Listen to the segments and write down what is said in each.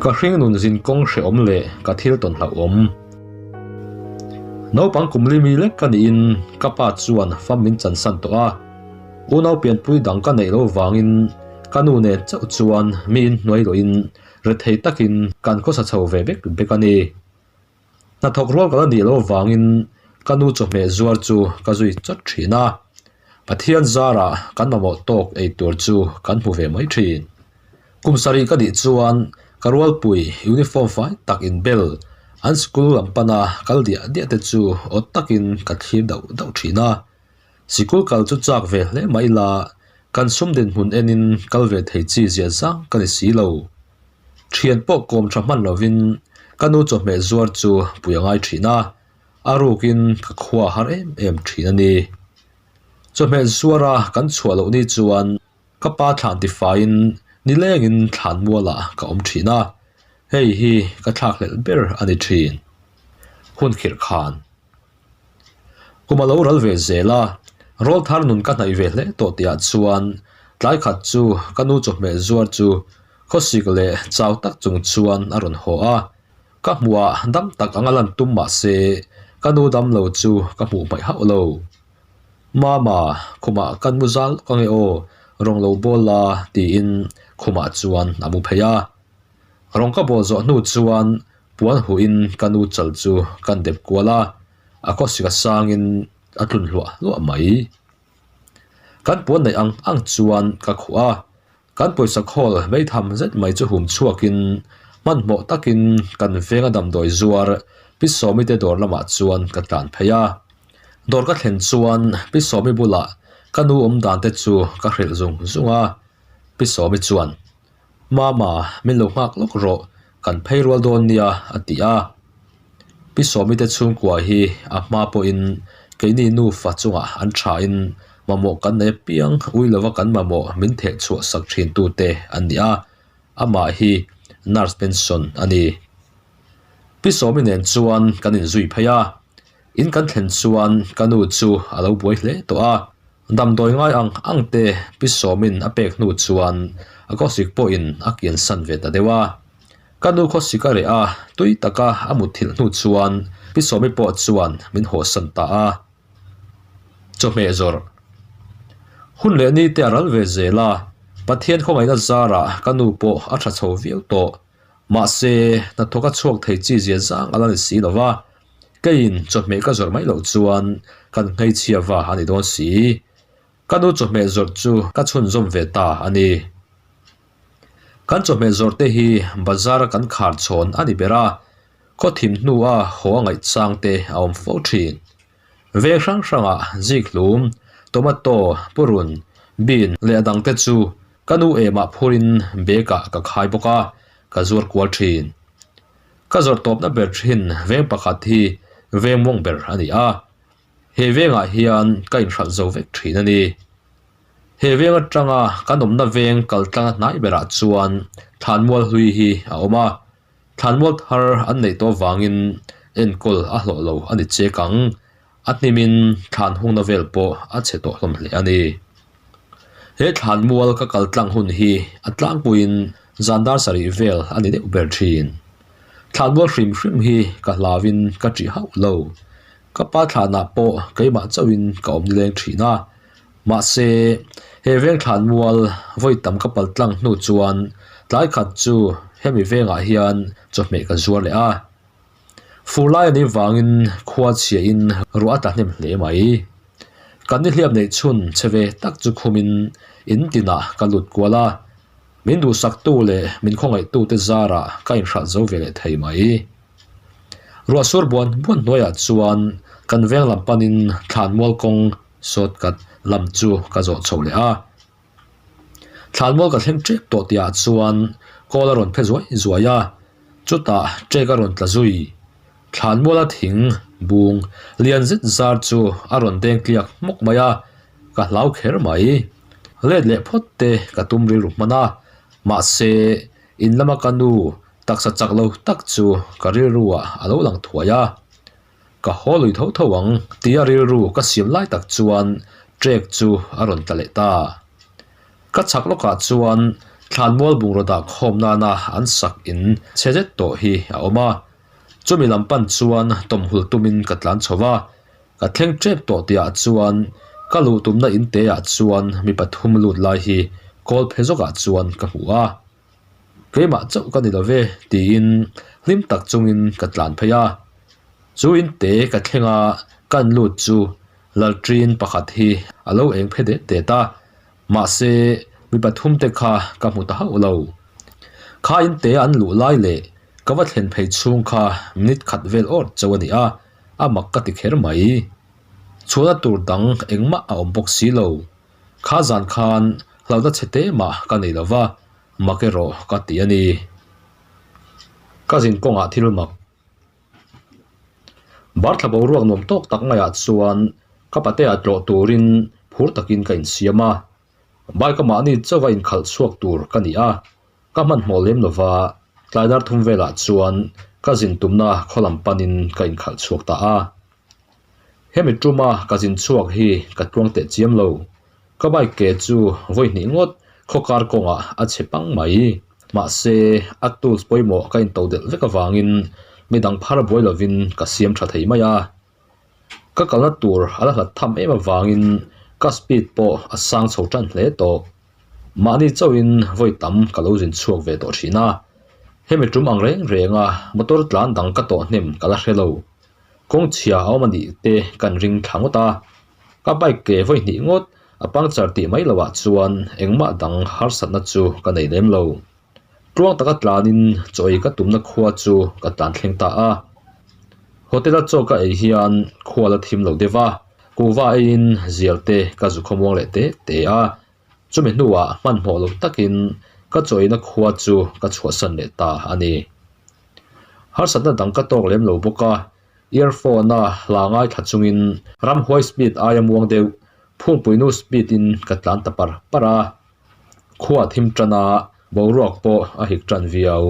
Ka hringnun zinkawng hrehawm leh ka thil tawn hlauhawm. Naupang kum li mi lek ka niin ka pa chuan fam min chansan tawh a. Unau pianpui dang ka neih loh vangin ka nu nen chauh chuan mi inhnuai lohin rethei takin kan khawsa chho ve bek bek a ni. Hnathawk rual ka la nih loh vangin ka nu chawhmeh zuar chu ka zui chawt thin a, Pathian zarah kan mamawh tawk ei tur chu kan hmu ve mai thin. Kum sarih ka nih chuan ka rualpui uniform fai tak inbel an school lam pana kal diah diah te chu awt takin ka thlir dauh dauh thin a. Sikul kal chu chak ve hle mai ila kan sum dinhmun enin kal ve thei chi zia zang ka ni si lo. Thian pawh kawm tha hman lovin ka nu chawhmeh zuar chu pui a ngai thin a, a rukin ka khua har em em thin a ni. Chawhmeh zuara kan chhuah loh ni chuan ka pa thlan tifaiin nilengin thlan mualah ka awm thin a, hei hi ka thlakhlelh ber a ni thin. Hun khirh khan. Kum a lo ral ve zel a, rawl thar nun ka hnaih ve hle tawh tihah chuan tlai khat chu ka nu chawhmeh zuar chu khawsik leh chau tak chung chuan a rawn haw a. Ka hmuhah dam tak anga lan tum mah se ka nu dam lo chu ka hmuh hmaih hauh lo. Mama, khumah kan mu zal lawk ange aw, rawng lo bawl la tiin khumah chuan a mu phei a. Rawng ka bawl zawh hnu chuan Puan huhin ka nu chal chu kan dep kual a, a khawsik a sangin a tlun hluah hluah mai. Kan puan neih ang ang chuan ka khuh a, kan pawisa khawl meitham zet mai chu hum chhuakin hmanhmawh takin kan venga damdawi zuar Pi Sawmi te dawr lamah chuan ka tlan phei a. Dawr ka thlen chuan Pi Sawmi bulah ka nu awm dan te chu ka hrilh zung zung a, Pi Sawmi chuan, Mama, min lo nghak lawk rawh, kan phei rual dawn nia, a ti a. Pi Sawmi te chhungkua hi a hma pawhin keini nufa chungah an thain mamawh kan nei apiang ui lova kan mamawh min theh chhuah sak thin tute an ni a, amah hi nurse pension a ni. Pi Sawmi nen chuan kan inzui phei a. In kan thlen chuan ka nu chu a lo buai hle tawh a, damdawi ngai ang ang te Pi Sawmin a pek hnu chuan a khawsik pawhin a kian san ve ta deuh a. Ka nu khawsik a reh a, tui taka a mutthilh hnu chuan Pi Sawmi pawh chuan min hawsan ta a. Chawhmeh zawrh. Hun leh ni te a ral ve zel a, Pathian khawngaihna zarah ka nu pawh a tha chho viau tawh. Mahse, hnathawk a chhuak thei chi zia zang a la ni si lo va, keiin chawhmeh ka zawrh mai loh chuan kan hmeichhia va a ni dawn si. Ka nu chawhmeh zawrh chu ka chhunzawm ve ta a ni. Kan chawhmeh zawrh te hi bazar a kan khar chhawn a ni ber a, khaw thim hnua haw a ngaih chang te a awm fo thin. Veng hrang hrangah zikhlum, tomato, purun, bean leh a dangte chu ka nu emah phurin bag ah ka khai bawk a, ka zuar kual thin. Ka zawrh tawpna ber thin veng pakhat hi veng mawng ber a ni a, he vengah hian ka inhralh zo vek thin a ni. He veng atanga kan awmna veng kal tlanga hnai berah chuan thlanmual hlui hi a awm a, Thlanmual thar an neih tawh vangin enkawl a hlawh lo a ni chek ang. A hnimin thlan hungna vel pawh a chhe tawh hlawm hle a ni. He thlanmual ka kal tlang hun hi a tlangpuiin zan dar sarih vel a ni deuh ber thin. Thlanmual hrim hrim hi ka hlauin ka ṭih hauh lo. Ka pa thlanah pawh keimah chauhin ka awm nileng thin a. Mahse, he veng thlanmual vawi tam ka pal tlang hnu chuan tlai khat chu hemi vengah hian chawhmeh ka zuar leh a. Fur lai a nih vangin khua chhiahin ruah a tla hnem hle mai. Kan nihliap neih chhun che ve tak chu khumin in tinah ka lut kual a, min duhsaktu leh min khawngaihtute zarah ka inhralh zo ve leh thei mai. Ruah sur buan buan hnuaiah chuan kan veng lam panin thlanmual kawng Shortcut lam chu ka zawh chho leh a. Thlanmual ka thleng tep tawh tihah chuan kawl a rawn phe zuai zuai a, chutah ṭek a rawn tla zui. Thlanmuala thing bung lian zet zar chu a rawn deng tliak hmawk mai a, ka hlau kher mai. Let leh phawt te ka tum rilru hman a, mahse in lama ka nu taksa chak lo tak chu ka rilru ah a lo lang thuai a. Ka haw lui tho tho ang tia rilru ka siam lai tak chuan trek chu a rawn tla leh ta. Ka chhak lawkah chuan Thlanmual bungraw dah khawm nana an sak in chhe zet tawh hi a awm a. Chumi lam pan chuan tawmhul tumin ka tlan chho va, ka thleng tep tawh tihah chuan ka luh tumna in te ah chuan mi pathum lut lai hi kawl phe zawkah chuan ka hmu a. Keimah chauh ka ni lo ve tiin hlim tak chungin ka tlan phei a. Chu in te ka thleng a, kan lut chu lalṭin pakhat hi a lo eng phe det det a. Mahse, mi pathum te kha ka hmu ta hauh lo. Kha in te an luh lai leh ka va thlen phei chhung kha minute khat vel awr chauh a ni a, a mak ka ti kher mai. Chhuahna tur dang engmah a awm bawk si lo. Kha zan khan hlauhna chhe te mah ka nei lo va, mak erawh ka ti a ni. Ka zin kawngah thil mak. Barthla boruak nuam tawk tak ngaiah chuan ka patea tlawh turin phur takin ka insiam a. Bike a mahni chauha inkhalh chhuak tur ka ni a, ka hmanhmawh lem lova tlai dar thum velah chuan ka zin tumna khaw lam panin ka inkhalh chhuak ta a. Hemi tuma ka zin chhuak hi ka tluang teh chiam lo. Ka bike ke chu vawi hnih ngawt khaw kar kawngah a chhe pang mai. Mahse, a tools pawimawh ka into delh vek avangin midang phar buai lovin ka siam tha thei mai a. Ka kalna tur a la hlat tham em avangin ka speed pawh a sang chho tan hle tawh. Mahni chauhin vawi tam ka lo zin chhuak ve tawh thin a. Hemi tum ang reng renga motor tlan dang ka tawh hnem ka la hre lo. Kawng chhia a awm a nih te kan ring thla ngawt a. Ka bike ke vawi hnih ngawt a puncture tih mai loh ah chuan engmah dang harsatna chu ka nei lem lo. Tluang taka tlanin chaw ei ka tumna khua chu ka tlan thleng ta a. Hotel a chaw ka ei hian khua la thim lo deuh a, kuhva eiin zial te ka zu khawmuang leh te te a. Chumi hnuah hmanhmawh lo takin ka chaw eina khua chu ka chhuahsan leh ta a ni. Harsatna dang ka tawk lem lo bawk a, earphone a hla ngaithla chungin ramhuai speed aia muang deuh phungpuinu speed in ka tlan ta par par a. Khua thim tan a, boruak pawh a hik tan viau.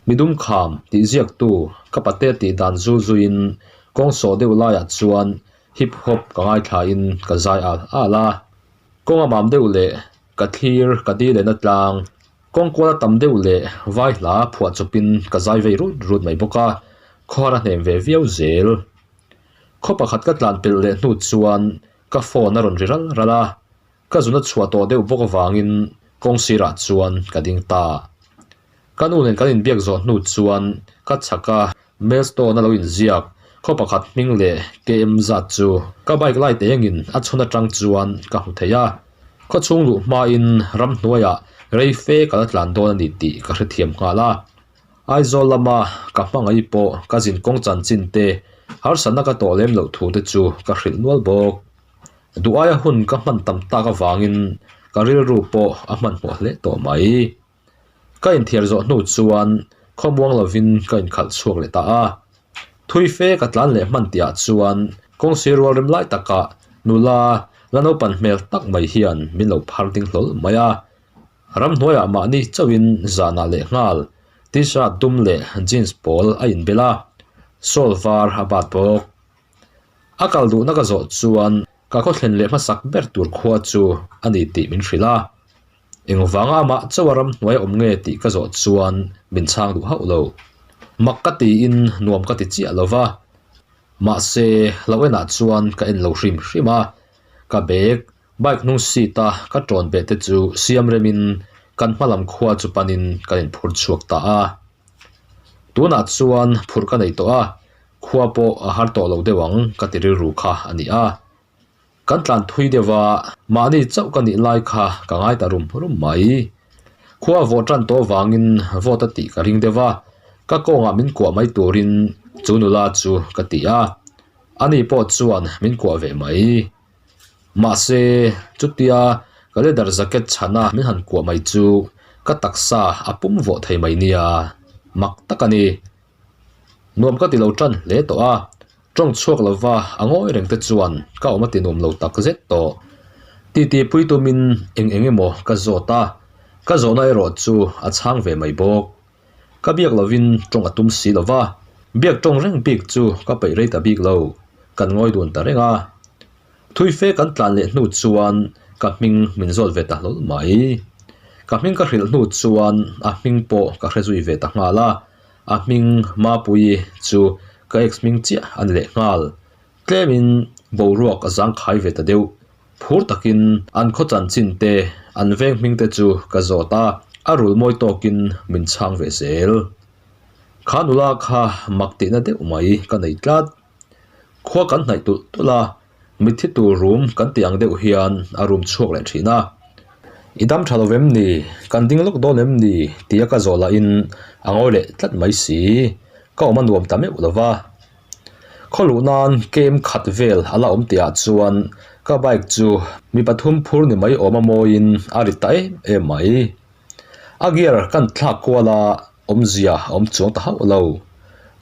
Midum kham tih ziaktu ka pate tih dan zul zuiin kawng sawh deuh laiah chuan hip hop ka ngaithla in ka zai al al a. Kawng a mam deuh leh ka thlir ka dil lehna tlang Kawng kuala tam deuh leh vai hla phuah chawpin ka zai vei rut rut mai bawk a, khawhar a hnem ve viau zel. Khaw pakhat ka tlan pelh leh hnu chuan ka phone a rawn ri ral ral a, ka zuna chhuah tawh deuh bawk avangin kawng sirah chuan ka ding ta. Ka nu nen kan inbiak zawh hnu chuan ka chhak a Milestone a lo inziak, khaw pakhat hming leh KM zat chu ka bike light engin a chhun atang chuan ka hmu thei a. Khaw chhung luh hmain ramhnuaiah rei fe ka la tlan dawn a ni tih ka hrethiam nghal a. Aizawl lama ka hmangaih pawh ka zin kawng chanchin te harsatna ka tawh lem loh thu te chu ka hrilh nual bawk. Duh aia hun ka hman tam tak avangin ka rilru pawh a hmanhmawh hle tawh mai. Ka inthiar zawh hnu chuan khawmuang lovin ka inkhalh chhuak leh ta a. Thui fe ka tlan leh hman tihah chuan kawng sir rual rem lai takah nula la naupan hmel tak mai hian min lo phar ding hlawl mai a. Ramhnuaiah mahni chauhin zanah leh nghal t-shirt dum leh jeans pawl a inbel a, shawl var a bat bawk. A kal duhna ka zawh chuan ka khawthlen leh hmasak ber tur khua chu a ni tih min hrilh a. Engvanga amah chauha ramhnuai a awm nge tih ka zawh chuan min chhang duh hauh lo. Mak ka tiin nuam ka ti chiah lo va. Mahse, hlauh enah chuan ka en lo hrim hrim a. Ka bag, bike hnung seat a ka tawn beh te chu siam remin kan hma lam khua chu panin kan inphur chhuak ta a. Tunah chuan phurh ka nei tawh a, khua pawh a har tawh lo deuh ang ka ti rilru kha a ni a. Kan tlan thui deuh a, mahni chauh ka nih lai kha ka ngai ta rum rum mai. Khua vawh tan tawh vangin vawt a tih ka ring deuh a, ka kawngah min kuah mai turin chu nula chu ka ti a, ani pawh chuan min kuah ve mai. Mahse, chutia ka leather jacket chhana min han kuah mai chu ka taksa a pum vawh thei mai nia, mak tak a ni. Nuam ka ti lo tan hle tawh a, tawng chhuak lova a ngawi reng te chuan ka awm a ti nuam lo tak zet tawh. Titi pui tumin eng eng emaw ka zawt a, ka zawhna erawh chu a chhang ve mai bawk. Ka biak lovin tawng a tum si lova, biak tawng reng bik chu ka peih rei ta bik lo, kan ngawi dun ta reng a. Thui fe kan tlan leh hnu chuan ka hming min zawt ve ta hlawl mai. Ka hming ka hrilh hnu chuan a hming pawh ka hre zui ve ta nghal a, a hming Mapuii chu ka ex hming chiah a ni leh nghal. Tlemin boruak a zangkhai ve ta deuh. Phur takin an khaw chanchin te, an veng hming te chu ka zawt a, a rul mawi tawkin min chhang ve zel. Kha nula kha mak tihna deuh mai ka nei tlat. Khua kan hnaih tulh tulh a, mitthi tur rum kan tih ang deuh hian a rum chhuak leh thin a. I dam tha lo em ni? Kan ding lawk dawn em ni? tia ka zawh lahin a ngawi leh tlat mai si. Ka awm a nuam ta meuh lo va. Khaw luh nan kem khat vel a la awm tihah chuan ka bike chu mi pathum phur ni mai awm a mawiin a ri ta em em mai. A gear kan thlak kual a, awmzia a awm chuang ta hauh lo.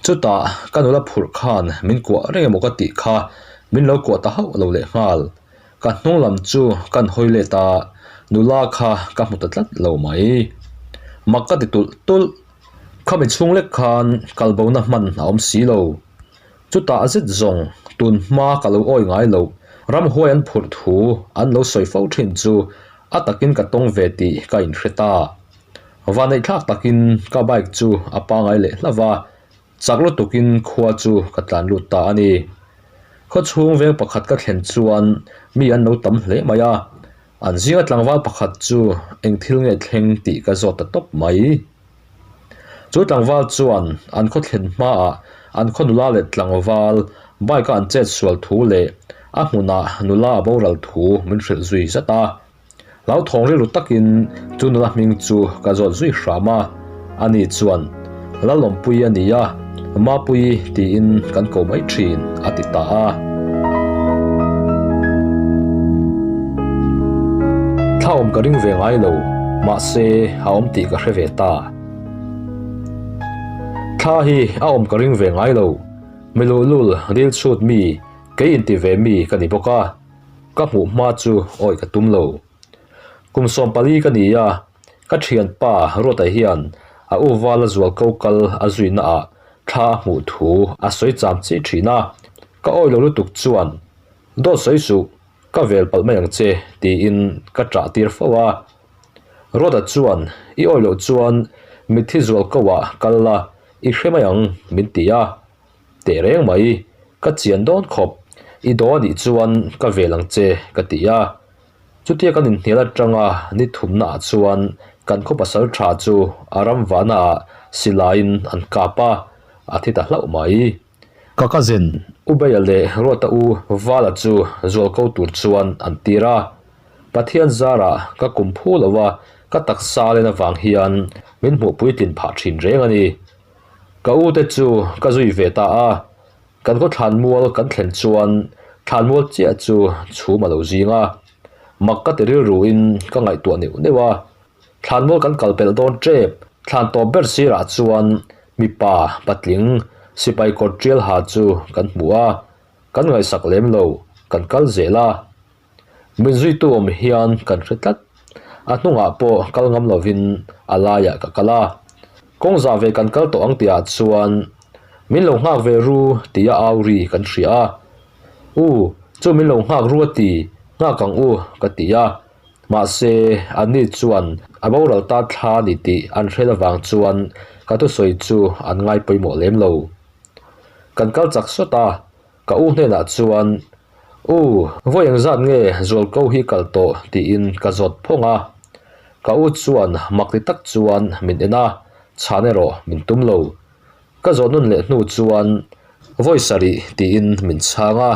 Chutah ka nula phurh khan min kuah reng emaw ka tih kha min lo kuah ta hauh lo lehnghal. Ka hnung lam chu kan hawi let a, nula kha ka hmu ta tlat lo mai. Mak ka ti tulh tulh. Khami chhung lek khan kalbona hman a awm si lo. Chutah zet zawng tun hma ka lo awi ngai loh, ramhuai an phurh thu an lo sawi fo thin chu a takin ka tawng ve tih ka inhre ta. Vaneihthlak takin ka bike chu a pangai leh hlauh va, chak lutukin khua chu ka tlan lut ta a ni. Khaw chhung veng pakhat ka thlen chuan mi an lo tam hle mai a, an zinga tlangval pakhat chu eng thil nge thleng tih ka zawt ta tawp mai. Chu tlangval chuan an khaw thlen hmaah an khaw nula leh tlangval bike a an chet sual thu leh a hmunah nula a boral thu min hrilh zui zat a. Hlauthawng rilru takin chu nula hming chu ka zawt zui hram a, ani chuan Lalawmpui a ni a, Mapuii tiin kan ko mai thin a ti ta a. Thla awm ka ring ve ngai lo, mahse a awm tih ka hre ve ta. Thla hi a awm ka ring ve ngai lo, mi luhlul ril chhut mi, kei inti ve mi ka ni bawk a. Ka hmuh hma chu awi ka tum lo. Kum 14 ka ni a, ka thianpa Ruata hian a u vala zual ko kal a zuina ah thla a hmuh thu a sawi cham chi thin a, ka awi lo lutuk chuan dawt sawi suh ka vel palh mai ang che tiin ka ṭah tir fo a. Ruata chuan i awi loh chuan mitthi zual ko ah kal la i hre mai ang min ti a. Teh reng mai, ka chian dawn khawp, i daw a nih chuan ka vel ang che ka ti a. Chutia kan inhnial atanga ni thumna ah chuan kan khaw pasal tha chu a ram vahna ah silaiin an kap a, a thi ta hlauh mai. Ka cousin Ubeia leh Ruata u Vala chu zualko tur chuan an tir a. Pathian zarah ka kum phu lo a, ka taksa len avang hian min hmuh puitlin phah thin reng a ni. Ka u te chu ka zui ve ta a, kan khaw thlanmual kan thlen chuan thlanmual chiah chu chhum a lo zing a, mak ka ti rilruin ka ngaihtuah neuh neuh a, thlanmual kan kal pelh dawn tep, thlan tawp ber sirah chuan mipa patling sipai kawr tial ha chu kan hmu a, kan ngaihsak lem lo, kan kal zel a. Min zuitu awm hian kan hre tlat. A hnungah pawh kal ngam lovin a laiah ka kal a. Kawng zah ve kan kal tawh ang tihah chuan min lo nghak ve ru tia au ri kan hria a. U, chu min lo nghak ru a ti, nghak ang u ka ti a. Mahse, anni chuan a boral ta thla ni tih an hriat avang chuan ka thusawi chu an ngai pawimawh lem lo. Kan kal chak sawt a, Ka u hnenah chuan, U, vawi engzat nge zualko hi kal tawh? tiin ka zawt phawng a. Ka u chuan mak ti tak chuan min en a, chhan erawh min tum lo. Ka zawh nun leh hnu chuan, Vawi sarih tiin min chhang a.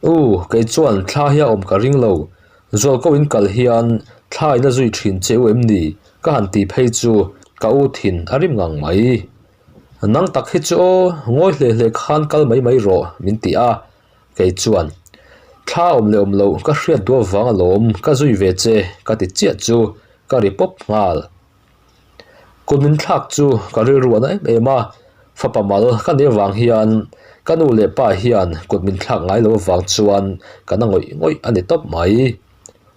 U, kei chuan thla hi a awm ka ring lo. Zualko in kal hian thla in a zui thin che u em ni? ka han ti phei chu ka u thin a rim ngang mai. Nang tak hi chu aw, ngawi hle hle khan kal mai mai rawh min ti a, kei chuan thla awm leh awm loh ka hriat duh avang alawm ka zui ve che ka ti chiah chu ka ri pawp nghal. Kut min thlak chu ka rilru a na em em a, fapa mal ka nih avang hian ka nu leh pa hian kut min thlak ngai lo avang chuan ka na ngawih ngawih a ni tawp mai.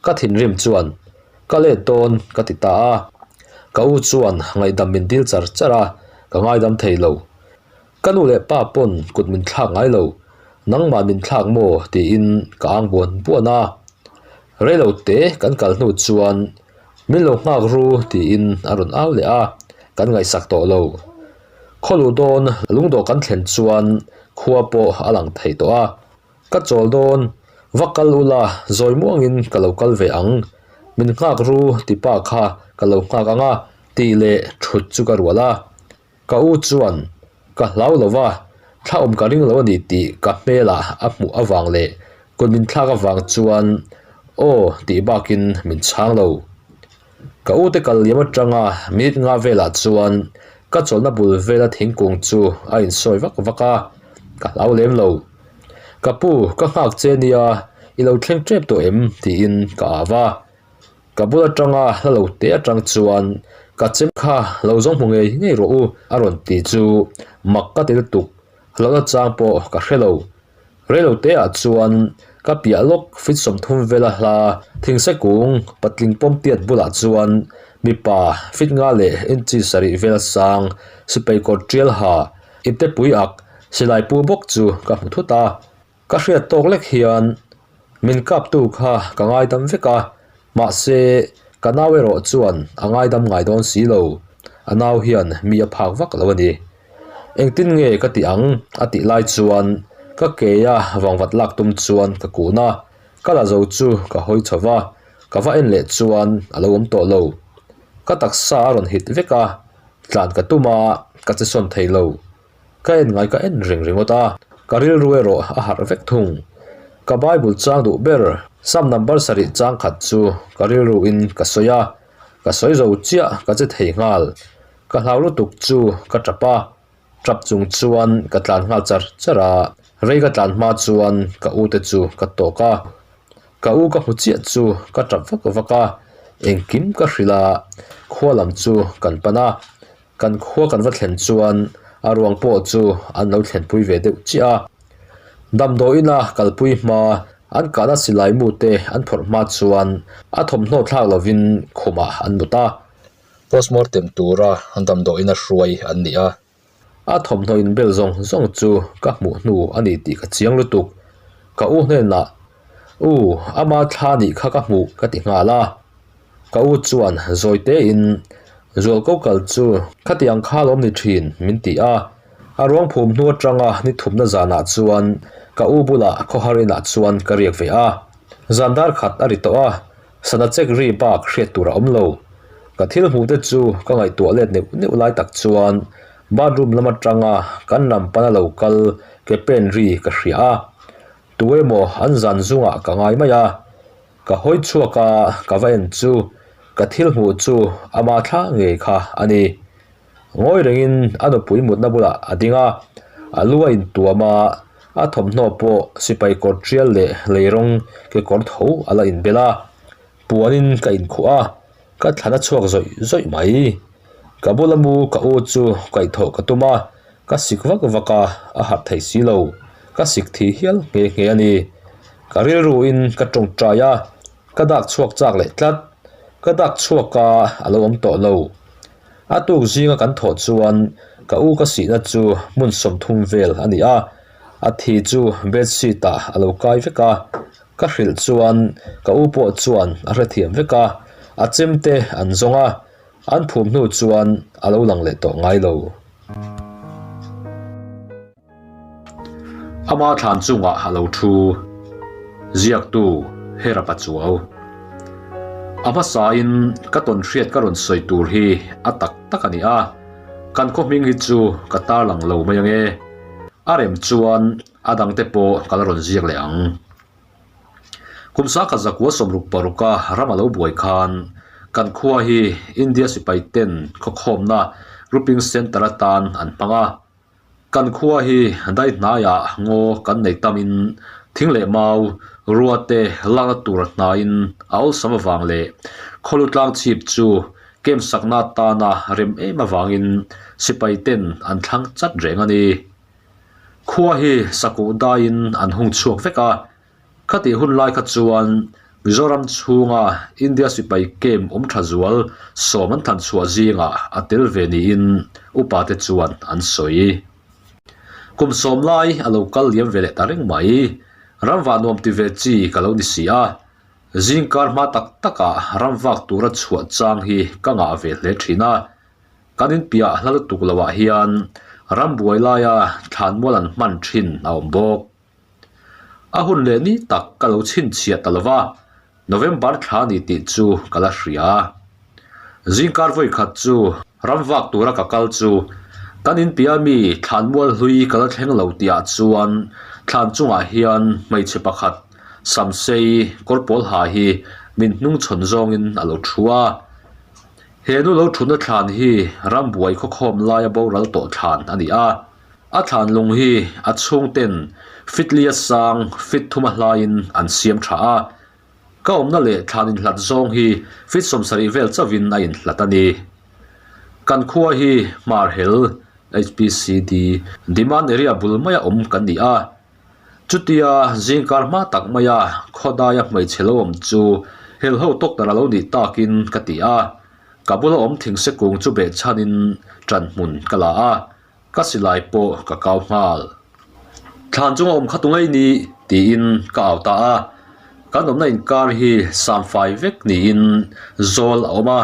Ka thinrim chuan Ka let dawn ka ti ta a, ka u chuan ngaihdam min dil char char a, ka ngaidam thei lo. Ka nu leh pa pawn kut min thlak ngai lo, nangmah min thlak maw tiin ka ang buan buan a. Reilo te kan kal hnu chuan. Min lo nghak ru tiin a rawn au leh a, kan ngaihsak tawh lo. Khaw luh dawn lungdawh kan thlen chuan khua pawh a lang thei tawh a. Ka chawl dawn, va kal ula zawi muangin ka lo kal ve ang. Min nghak ru ti pa kha ka lo nghak ang a tih leh thut chu ka rual a. Ka u chuan ka hlau lo va, thla awm ka ring lo a ni tih ka hmelah a hmuh avang leh kut min thlak avang chuan aw tih bakin min chhang lo. Ka ute kal liam atanga minute nga velah chuan ka chawlhna bul vela thingkung chu a insawi vak vak a, ka hlau lem lo. Ka pu, ka nghak che nia, i lo thleng tep tawh em? tiin ka au va. Ka bul atanga hla lo te atang chuan ka chem kha lo zawng hmu ngei ngei rawh u a rawn ti chu mak ka ti lutuk, hlauhna chang pawh ka hre lo. Rei lo te ah chuan ka piah lawk fit 30 vela hla thingse kung patling pawm tiat bulah chuan mipa fit nga leh inchi sarih vela sang sipai kawr tial ha iptepui ak silai pu bawk chu ka hmu thut a. Ka hriat tawk lek hian min kaptu kha ka ngaidam vek a, mahse ka nau erawh chuan a ngaidam ngai dawn si lo, a nau hian mi a phak vak lo a ni. Engtin nge ka tih ang a tih lai chuan ka keia vangvat lak tum chuan ka kun a, ka la zo chu ka hawi chho va, ka va en leh chuan a lo awm tawh lo. Ka taksa a rawn hit vek a, tlan ka tum a, ka che sawn thei lo. Ka en ngai ka en reng ringawt a, ka rilru erawh a harh vek thung. Ka Bible chang duh ber, Psalm number sarih chang khat chu ka rilruin ka sawi a, ka sawi zo chiah ka che thei nghal. Ka hlau lutuk chu ka tap a, tap chung chuan ka tlan nghal char char a, rei ka tlan hma chuan ka u te chu ka tawk a. Ka u ka hmu chiah chu ka tap vak vak a, engkim ka hrilh a, khua lam chu kan pan a. Kan khua kan va thlen chuan a ruang pawh chu an lo thlenpui ve deuh chiah a. Damdawiina kalpui hma an kahna silai mu te an phawrh hma chuan a thawmhnaw thlak lovin khumah an mut a. Postmortem tura damdawiina hruai an ni a. A thawmhnaw inbel zawng zawng chu ka hmuh hnu a ni tih ka chiang lutuk. Ka u hnenah, U, ama thla nih kha ka hmuh ka ti nghal a. Ka u chuan zawi tein, Zualko kal chu khatiang kha lawm ni thin, min ti a. A ruang phum hnu atanga ni thumna zanah chuan ka u bulah khawhar inah chuan ka riak ve a. Zan dar khat a ri tawh a, sana chek ri bak hriat tur a awm lo. Ka thil hmuh te chu ka ngaihtuah let neuh neuh lai tak chuan bathroom lam atanga kan lam pana lo kal ke pen ri ka hria a. Tu emaw an zan zungah ka ngai mai a. Ka hawi chhuak a, ka va en chu ka thil hmuh chu ama thla ngei kha a ni. Ngawi rengin a nupui mutna bulah a ding a, a lu a intuam a, a thawmhnaw pawh sipai kawr tial leh lei rawng kekawr tho a la inbel a, puanin ka inkhuh a, ka thlan a chhuak zawih zawih mai. Ka bula mu ka u chu kaihthawh ka tum a, ka sik vak vak a, a harh thei si lo. Ka sik thi hial nghe nghe a ni. Ka rilruin ka tawngtai a, ka dak chhuak chak leh tlat. Ka dak chhuak a, a lo awm tawh lo. A tuk zinga kan thawh chuan ka u ka sihna chu hmun 30 vel a ni a, a thi chu bedsheet ah a lo kai vek a. Ka hrilh chuan ka u pawh chuan a hrethiam vek a, a chemte an zawng a, an phum hnu chuan a lo lang leh tawh ngai lo. Ama thlan chungah a lo thu. Ziaktu Hera Pachuau. A hmasain ka tawn hriat ka rawn sawi tur hi a tak tak a ni a, kan khaw hming hi chu ka tarlang lo mai ange. A rem chuan a dangte pawh ka la rawn ziak leh ang. Kum sangkhat zakua 66 a ram a lo buai khan kan khua hi India sipai ten khawkhawmna grouping centre atan an hmang a. Kan khua hi dai hnaiah ngaw kan nei tamin thing leh mau, rua te lakna tur hnaiin a awlsam avang leh khawlu tlang chhip chu kem sakna atana rem em avangin sipai ten an thlang chat reng a ni. Khua hi sakuh daiin an hung chhuak vek a, Khatih hun lai kha chuan Mizoram chhunga India sipai camp awm tha zual sawm an than chhuah zingah a tel ve niin upa te chuan an sawi. Kum sawm lai a lo kal liam ve leh ta reng mai. Ramvah nuam ti ve chi ka lo ni si a. Zingkar hma tak takah ram vak tura chhuah chang hi ka ngah ve hle thin a. Kan inpiah hla lutuk loah hian ram buai laia thlanmual an hman thin a awm bawk. A hun leh ni tak ka lo chhinchhiah ta lova, November thla ni tih chu ka la hria. Zingkar vawi khat chu ram vak tura ka kal chu kan inpiah mi thlanmual hlui ka la thleng lo tihah chuan thlan chungah hian hmeichhe pakhat samsei kawr pawl ha hi min hnungchhawn zawngin a lo thu a. He nu lo thutna thlan hi rambuai khawkhawm laia boral tawh thlan a ni a. A thlan lung hi a chhungten fit lia sang fit thuma hlaiin an siam tha a. Ka awmna leh thlan inhlat zawng hi fit 70 vel chauhin a inhlat a ni. Kan khua hi Hmarhel, HPCD, Demand Area bul maia awm kan ni a. Chutia zingkar hma tak maia khawdaia hmeichhe lo awm chu helho tawktar a lo nih takin ka ti a. Ka bula awm thingse kung chu behchhanin ṭanhmun ka la a. Ka silai pawh ka kau nghal. Thlan chunga awm kha tu ngei ni? tiin ka au ta a. Kan awmna inkar hi samfai vek niin zawl a awm a,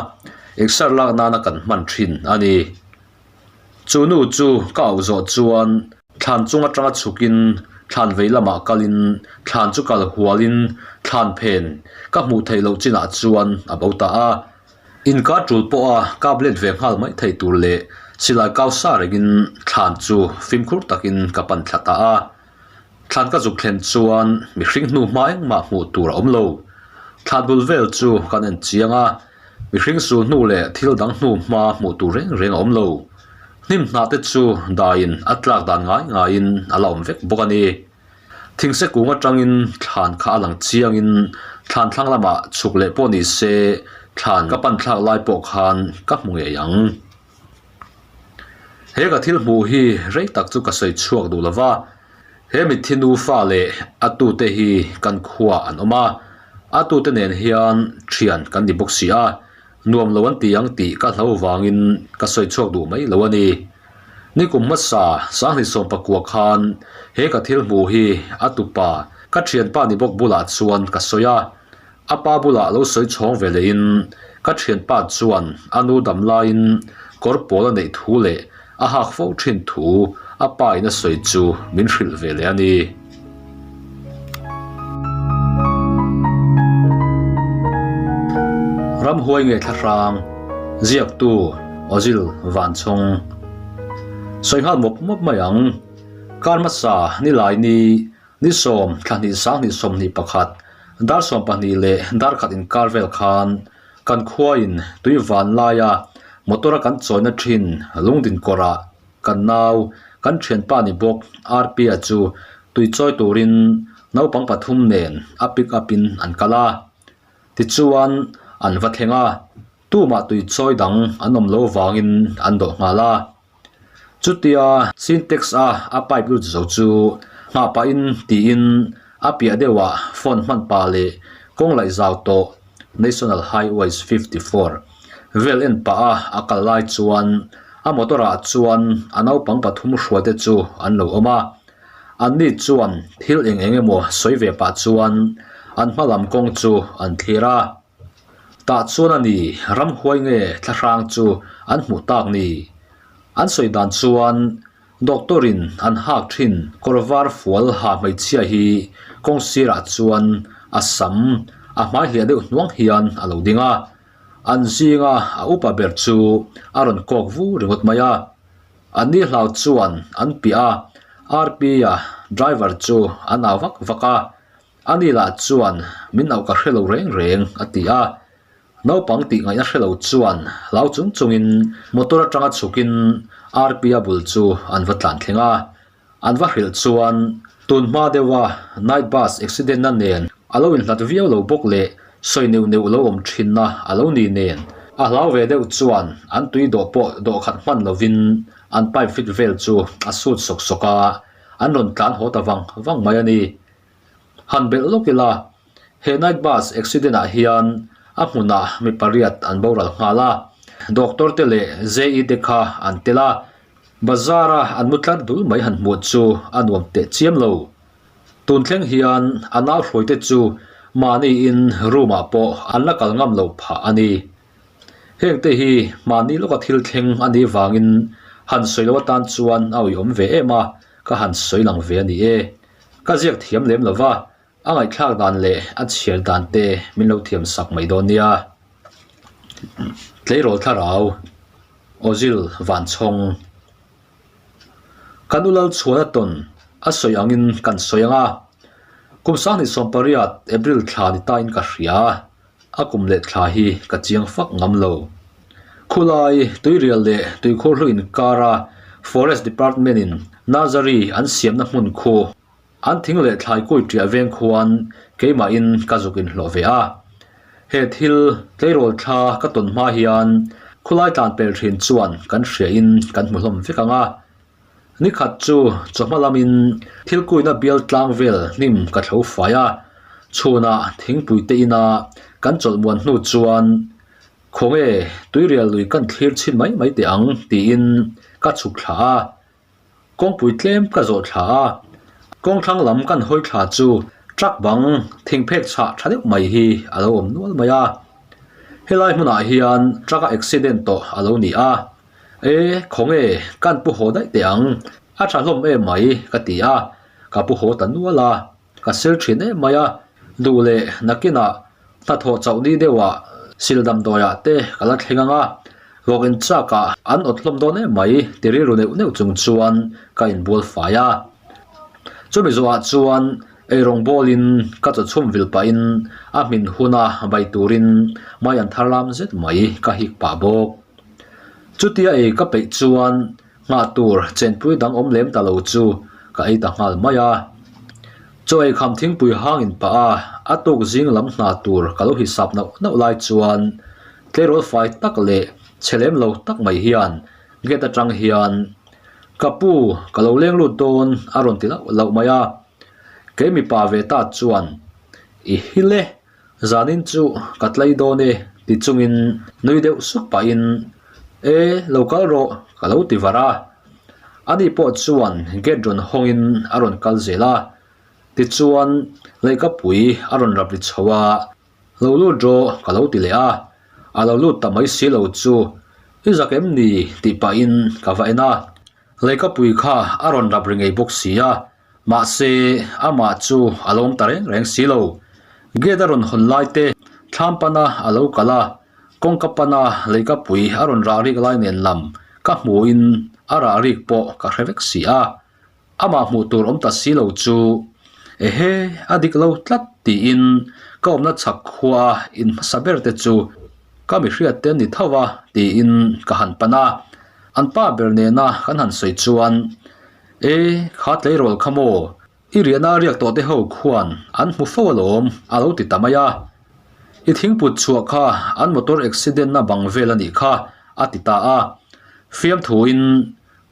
exer lak nana kan hman thin a ni. Chu nu chu ka auh zawh chuan thlan chung atanga chhukin thlan vei lamah kalin thlan chu kal hualin thlan phen ka hmuh theih loh chinah chuan a bo ta a. Inkar tul pawha kap let ve nghal mai thei tur leh silai kau sa rengin thlan chu fimkhur takin ka pan thla ta a. Thlan ka zuk thlen chuan mihring hnu hma engmah hmuh tur a awm lo. Thlan bul vel chu kan en chiang a, mihring sul hnu leh thil dang hnu hma hmuh tur reng reng a awm lo. Hnim hnah te chu daiin a tlak dan ngai ngaiin a la awm vek bawk a ni. Thingse kung atangin thlan kha a lang chiangin thlan thlang lamah chhuk leh pawh ni se thlan ka pan thlak lai pawh khan ka hmu ngei ang. He ka thil hmuh hi rei tak chu ka sawi chhuak duh lo va, he mitthi nufa leh a tute hi kan khua an awm a, a tute nen hian thian kan ni bawk si a, Nuam lo an ti ang tih ka hlo vangin ka sawi chhuak duh mai lo a ni. Nikum hmasa Sanghnih 19 khan he ka thil hmuh hi a tupa ka thianpa ni bawk bulah chuan ka sawi a. A pa bulah lo sawi chhawng ve lehin ka thianpa chuan a nu dam laiin kawr pawl a neih thu leh a hak fo thin thu a pa in a sawi chu min hrilh ve leh a ni. Ramhuai nge thlahrang, ziaktu Ozil Vanchhawng. Sawi nghal mawp mawp mai ang. Kar hmasa nilai ni ni 10 thla hnih 20 21 dar 12 leh dar khat inkar vel khan kan khuain tui van laia motor a kan chawina thin lungdin kawrah Kan nau, kan thianpa ni bawk Rp-a chu tui chawi turin naupang pathum nen a pick up in an kal a. Tichuan an va thleng a, tumah tui chawi dang an awm lo vangin an dawh nghal a. Chutia Sintex a a pipe lut zo chu nghah pahin tiin a piah deuhah phone hman pah leh kawng laih zau tawh National Highways 54 vel en pah a a kal lai chuan a motor ah chuan a naupang pathum hruai te chu an lo awm a. Anni chuan thil eng eng emaw sawi ve pah chuan an hma lam kawng chu an thlir a. Tah chuan a ni ramhuai nge thlahrang chu an hmuh tak ni. An sawi dan chuan Doctor in an hak thin kawr var fual ha hmeichhia hi kawng sirah chuan a sam a hmai hliah deuh hnuang hian a lo ding a, an zinga a upa ber chu a rawn kawk vu ringawt mai a. An ni hlau chuan an piah a, RP-a driver chu an au vak vak a, ani lah chuan min auh ka hre lo reng reng a ti a. Naupang tih ngaihna hre lo chuan hlau chung chungin motor atanga chhukin RP-a bul chu an va tlan thleng a. An va hrilh chuan tun hma deuha night bus accident-na nen a lo inhlat viau lo bawk leh sawi neuh neuh lo awm thinna a lo ni nen a hlau ve deuh chuan an tui dawh pawh dawh khat hman lovin an pipe fit vel chu a sut sawk sawk a, an rawn tlan haw ta vang vang mai a ni. Han belh lawk ila. He night bus accident ah hian a hmunah mi pariat an boral nghal a, doctor te leh JE te kha an tel a, bazar a an mu tlar dul mai han hmuh chu a nuam teh chiam lo. Tun thleng hian a nau hruai te chu Mahni in room ah pawh an la kal ngam loh phah a ni. Hengte hi mahni lawka thil thleng a nih vangin han sawi loh atan chuan a awihawm ve em a, ka han sawi lang ve a ni e. Ka ziak thiam lem lo va, a ngaihthlak dan leh a chhiar dan te min lo thiam sak mai dawn nia. Tleirawl thlarau, Ozil Vanchhawng. Kan u Lalchhuana tawn a sawi angin kan sawi ang a, kum 2018 April thla ni tain ka hria, a kum leh thla hi ka chiang fak ngam lo. Khulai tuirial leh tuikhur hlu inkara Forest Department-in nursery an siamna hmun khu An thing leh thlai kui ṭiah veng khuan keimahin ka zuk inhlawh ve a. He thil tleirawl thla ka tawn hma hian khulai tlan pel ṭhin chuan kan hriain kan hmu hlawm vek ang a. Nikhat chu chawhma lamin thil kuina bial tlang vel hnim ka thlo fai a, chhunah thingpui te ina kan chawlh muan hnu chuan Khawnge tuirial lui kan thlir chhin mai mai teh ang tiin ka chhuk thla a. Kawngpui tlem ka zawh thla a, kawngthlang lam kan hawi thla chu truck bang thingphek chhah tha deuh mai hi a lo awm nual mai a. Helai hmunah hian truck a accident tawh a lo ni a, E, khawnge kan pu haw daih teh ang, a tha hlawm em mai ka ti a, ka pu haw ta nual a. Ka sil thin em mai a, duh leh nakinah hnathawh chauh ni deuhah sil damdawiah te ka la thleng ang a, vawk in chakah an awt hlawm dawn em mai ti rilru neuh neuh chung chuan ka inbual fai a. Chumi zawhah chuan eirawng bawlin ka chaw chhum vil pahin a hmin huna bai turin mai an thar lam zet mai ka hik pah bawk. Chutia ei ka peih chuan Nghah tur chenpui dang awm lem ta lo chu ka ei ta nghal mai a. Chaw ei kham thingpui hang in pah a, a tuk zing lam hna tur ka lo hisap nauh nauh lai chuan tleirawl fai tak leh chhe lem lo tak mai hian gate atang hian Ka pu, ka lo leng lut dawn a rawn ti lauh lauh mai a. Kei mipa ve ta chuan I hil e, Zanin chu ka tlai dawn e ti chungin nui deuh suk pahin E lo kal rawh ka lo ti var a. Ani pawh chuan gate rawn hawngin a rawn kal zel a. Tichuan leihkapui a rawn rap ri chho a, Lo lut rawh ka lo ti leh a. A lo lut ta mai si lo chu i zak em ni tih pahin ka va en a. Leihkapui kha a rawn rap ri ngei bawk si a. Mahse, amah chu a lawm ta reng reng si lo. Gate a rawn hawn lai te, thlam pana a lo kal a, kawngka pana leikapui a rawn rah rik lai nen lam ka hmuhin a rah rik pawh ka hre vek si a. Amah hmuh tur awm ta si lo chu, Ehe, a dik lo tlat tiin ka awmna chhak khua in hmasa ber te chu ka mi hriat te ni tho a tiin ka han pan a. An pa ber nena kan han sawi chuan, E, kha tleirawl kha maw? I riahna a riak tawh te ho khuan an hmu fo alawm, a lo ti ta mai a. I thingput chhuah kha an motor accident na bang vel a nih kha, a ti ta a. Fiamthuin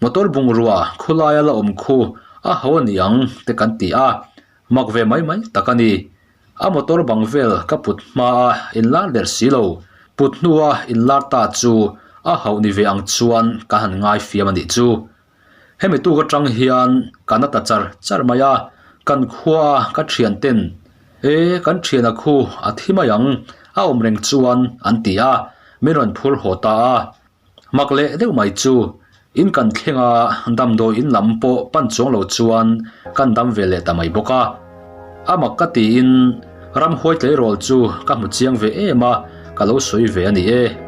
motor bungrua khulaia la awm khu a ho a ni ang te kan ti a, mak ve mai mai tak a ni. A motor bang vel ka put hma a inlar der si lo, put hnua inlar ta chu a hauh ni ve ang chuan ka han ngai fiam a nih chu. Hemi tuk atang hian ka na ta char char mai a, kan khua a ka thian ten E kan thiana khu a thi mai ang a awm reng chuan an ti a, min rawn phur haw ta a. Mak leh deuh mai chu in kan thleng a, damdawi in lam pawh pan chuang lo chuan kan dam ve leh ta mai bawk a. A mak ka tiin ramhuai tleirawl chu ka hmu chiang ve em a, ka lo sawi ve a ni e.